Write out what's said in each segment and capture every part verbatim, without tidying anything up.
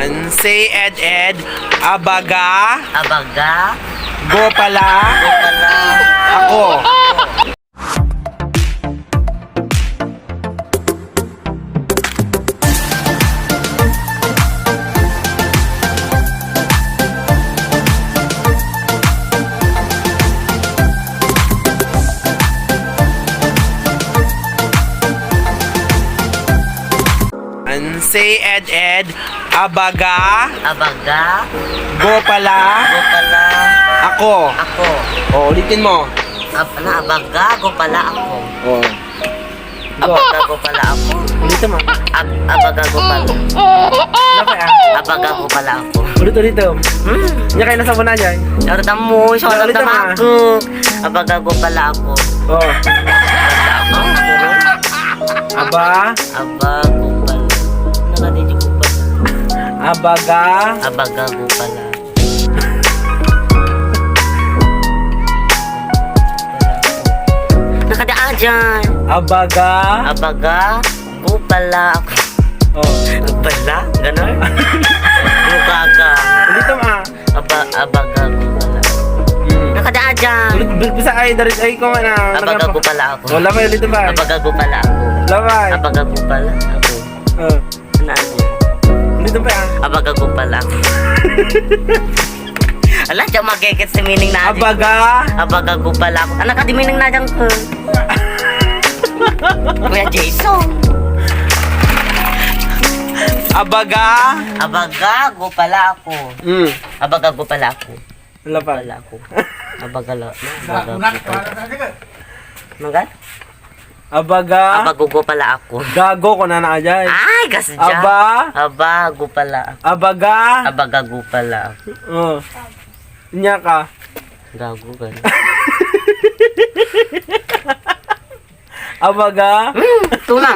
Say ed ed, abaga, Abaga. Go pala. Go pala. Ako. Say ed ed, abaga. Abaga. Go pala. Go pala. Ako. Ako. O, ulitin mo. Ab-, na, abaga, go pala ako. O. Go. Abaga, go pala ako. Ulitin mo. Ab-, abaga, go pala. Ano ba yan? Abaga, go pala ako. Ulit, ulit, o. Hmm. Nya kayo nasa muna dyan. Aram mo, so, ulit, ulit, alam mo. Ako. Abaga, go pala ako. O. Abaga, go pala. Aba. Abaga, go pala. Nakadidyo ko pala. Abaga. Abaga, go pala. Nakadaan dyan. Abaga. Abaga, go pala ako. O. Go pala? Ganon? Go gaga. Ulit mo, a. Aba-, abaga, go pala. Hmm. Nakadaan dyan. Ulit, ulit, bisa, ay, dari, ay, ko nga na, Abaga, nagapa- go pala ako. Wala pa, ulit pa. Abaga, go pala ako. Wala pa. Abaga, go pala ako. O. Ano, ano? Ulit pa, a. Abaga, go pala ako. Ala, di ako magigets sa meaning na. Abaga. Abaga, go pala ako. Anak, di meaning na dyan ko. Kuya Jason. Abaga. Abaga, go pala ako. Hmm. Abaga, go pala ako. Wala pa. Wala ako. Abaga la-, abaga, abaga. Magal? Abaga. Abaga, go pala ako. Gago ko na na, ajay. Ay, gasdya. Aba. Abaga, go pala ako. Abaga. Abaga, go pala ako. O. Nya ka. Gago ka. Abaga. Hmm, tuna.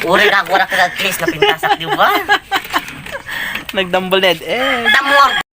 Uri ka, wala ka, at least, napintasak, di ba? Nagdambal na, eh. Tamuag.